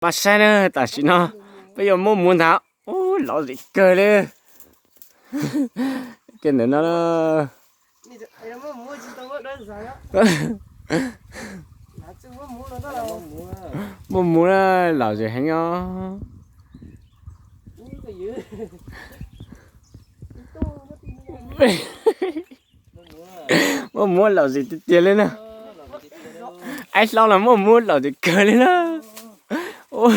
Mas saib na, tam sim no peb yuav muab muv ntag. Ub, lom zem kawg li. Kiag ntawm no. Muaj muv na, lom zem heev os. Muaj muv lom zem tiag tiag li na. Aib hlob los muaj muv lom zem kawg li na. Ub,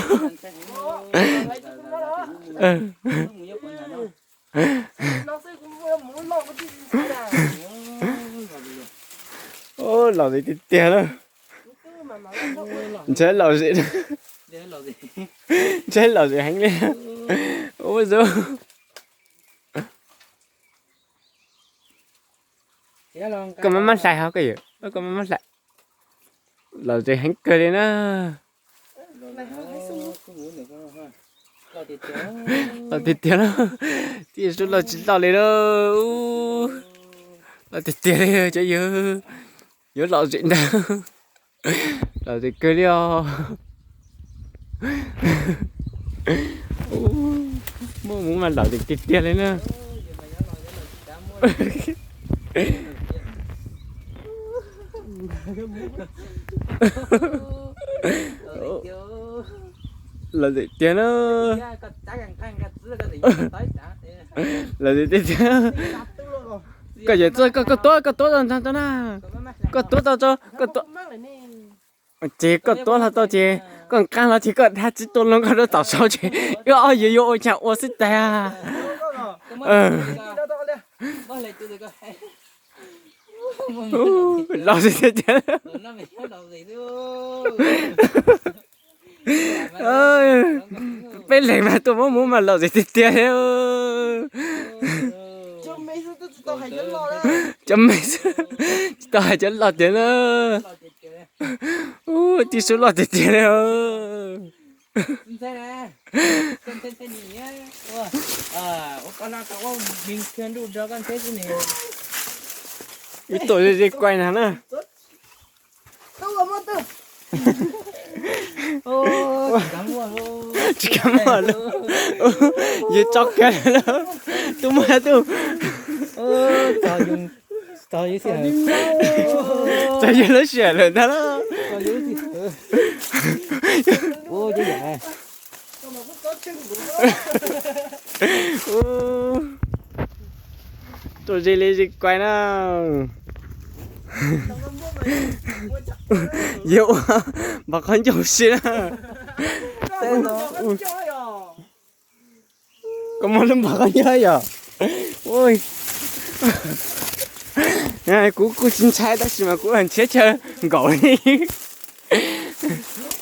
lom zem tiag tiag na. Ntshai lom zem, ntshai lom zem heev li. Ub, zoo. Koj maj maj hlais hov koj yawm, koj maj maj hlais. Lom zem heev kawg li na. Lom tiag tiag na. Tib zoo loj tsis loj li na. Lom tiag tiag li cov yawg, yuav lom zem ntag. Lom zem kawg li os. Muaj muv mas lom zem tiag tiag li na. Lom zem tiag na. Lom zem tiag tiag. Koj yawm txawj, koj tuav, koj tuav tau ntag tau na. Koj tuav tau tso, koj tuav. Ces koj tuav hlo tau ces koj nqaj hlo ces koj dab tsi tua loo koj rau tom saud ces wb ob yawg yuav ua cas ua xwb tag. Lom zem tiag tiag. Peb leeg mas tuaj muab muv mas lom zem tiag tiag li. Cov me xwb tsis tau hais cov loj tiag na. Ub, tib sub loj tiag tiag li. Ib tuam ze ze kuai na na. Tsis kam muaj lawm. Yog tso kiag lawm. Twb muaj twb. Tso yog lub sij hawm lawm ntag lauj. Tuaj ze li ze kuai na. Yog ua npam qhov ncauj si na. Koj muaj lub npam qhov ncauj yom? Kuv kuj tsis ntshai tab sis mas kuv nrhiav chaw nkaum li.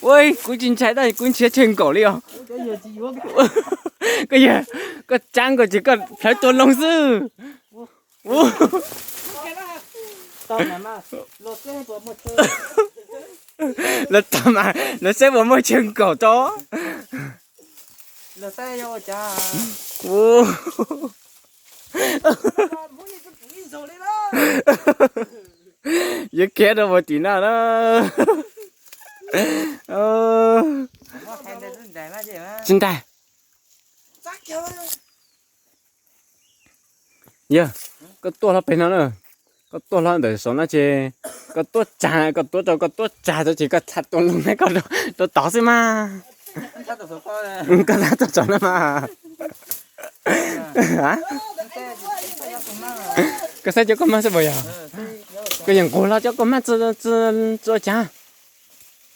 Ua, kuv tsis ntshai tab sis kuv nrhiav chaw nkaum li os. Koj yog, koj tsab nkaus ces koj plhawv tua loo xwb. Lawv tag mas lawv saib puas muaj chaw nkaum tso. Yuav khiav rau puag tim no na. Tsis ntaus. Yog, koj tuaj hlo pem no na. Koj tuaj hlo ntawm saum no ces koj tuaj tsag, koj tuaj rau, koj tuaj tsag rau ces koj txhaj tua loo na, koj rau tod xwb mas. Koj txhaj tua saum no mas. Koj saib cov koj maj xwb puas yog? Koj yeej nqus hlo cov koj maj txhaj ua cas.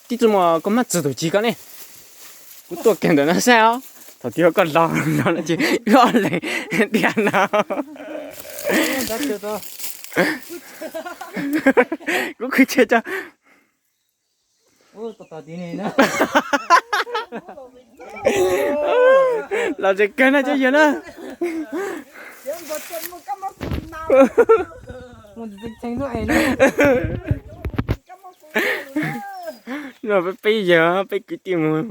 Tib tug muaj koj maj txwv tus cig koj ne. Kuv tuaj kiag ntawm no saib os. Thaum twg koj los no ces wb ob leeg dhia no. Kuv khwv chaw tso. Los tseem kawg na cov yawg na. No peb yawg peb kwv tij mus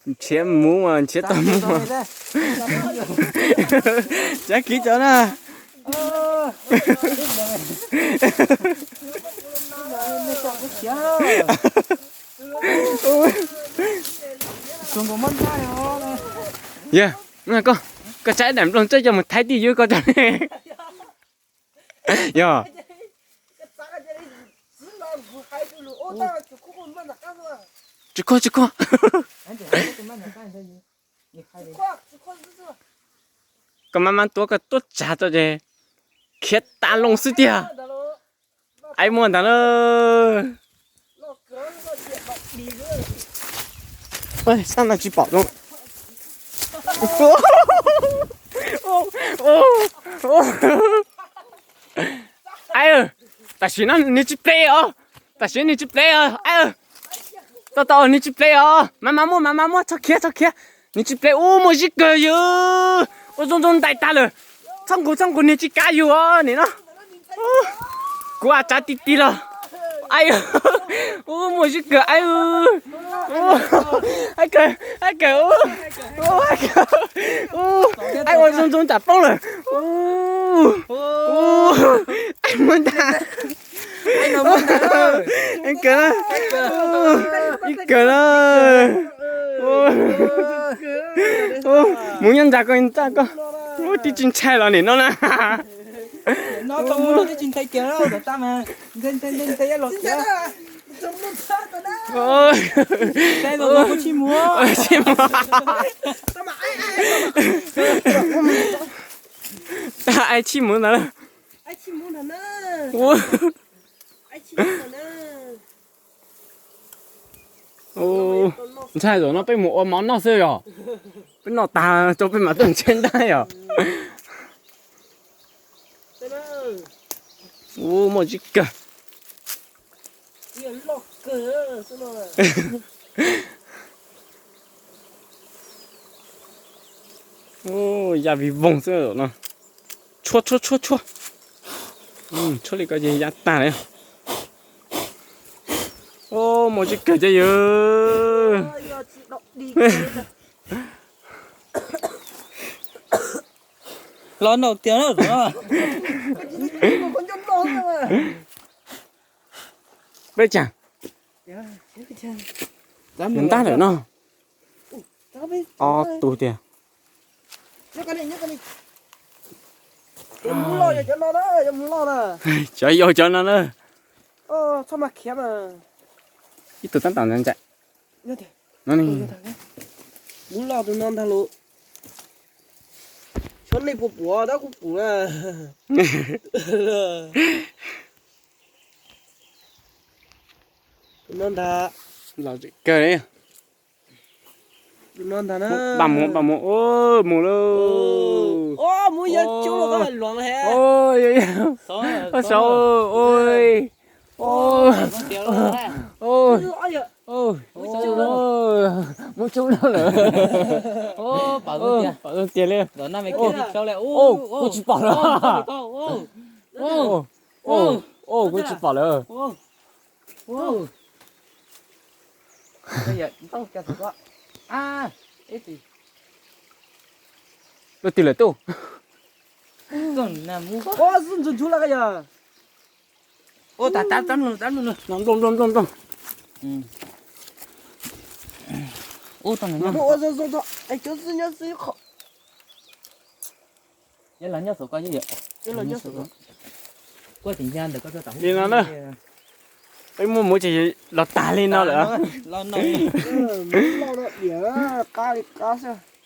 nrhiav muv mas nrhiav tau muv mas. Tsav kiv cov na. Ub, Yog, koj, koj tsaib daim nplooj txawj coj mus thaij tij yub koj tso. Yog. Tsis khuaj, tsis khuaj. Koj maj maj tuav koj tuaj tsav tso ces khiav tas loo xwb tiag. Aib muaj ntag na. Sab no tsis pom zoo. Aib, tam sim no nws tsis plev os. Tam sim nws tsis plev os. Aib, tau tau nws tsis plev os. Maj maj muaj, maj maj muaj, txhob khiav, txhob khiav. Nws tsis plev. Ub, muaj zib kawg yus. Ua zoo zoo ntais tag lawm. Txhob nqus, txhob nqus, nws tsis kav yus os nim no. Kuv a tsav ti ti los. Aib, ub, muaj zib kawg aib. Aib kawg, aib kawg, aib kawg. Aib ua zoo zoo tsam poob lawm. Aib muaj ntag. Ib kawg na, ib kawg na. Mus nyob ntsa koj, ntsa koj. Ub, tib tsis ntshai los nim no na. Tsis mus. Tag ai tsis mus ntag. Ntshai zaum no peb mus ua mov noj xwb yog. Peb noj tag rau peb mam tuaj ntshe ntab yog. Ub, muaj zib kawg. Ub, ya vij voog xwb no. Tshuab tshuab tshuab tshuab. Tshuab li ko ces ya tag li. Ub, muaj zib kawg ces yus. Los noj tiag na. Peb tsam. Ntab lawm no. Ob tug tiag. Cov yau cov no na. Ib tug tab tom ntawd ntshe. Kuv loj tus no ntag los. Xyov nej puas pom tab kuv pom na. Tus no ntag. Los kawg li. Tus no ntag na. Npaj mus, npaj mus, mus lauj. Mus yog cub los koj luam he. Saud, oi. Muab cub lawm. Pom zoo tiag li. Kuv tsis pom lawm. Kuv tsis pom lawm. Leej twg lawm tuj? Nplooj, nplooj, nplooj, nplooj. Li no na. Peb muab muv ces los tag li no lawm. Qab li qab xwb.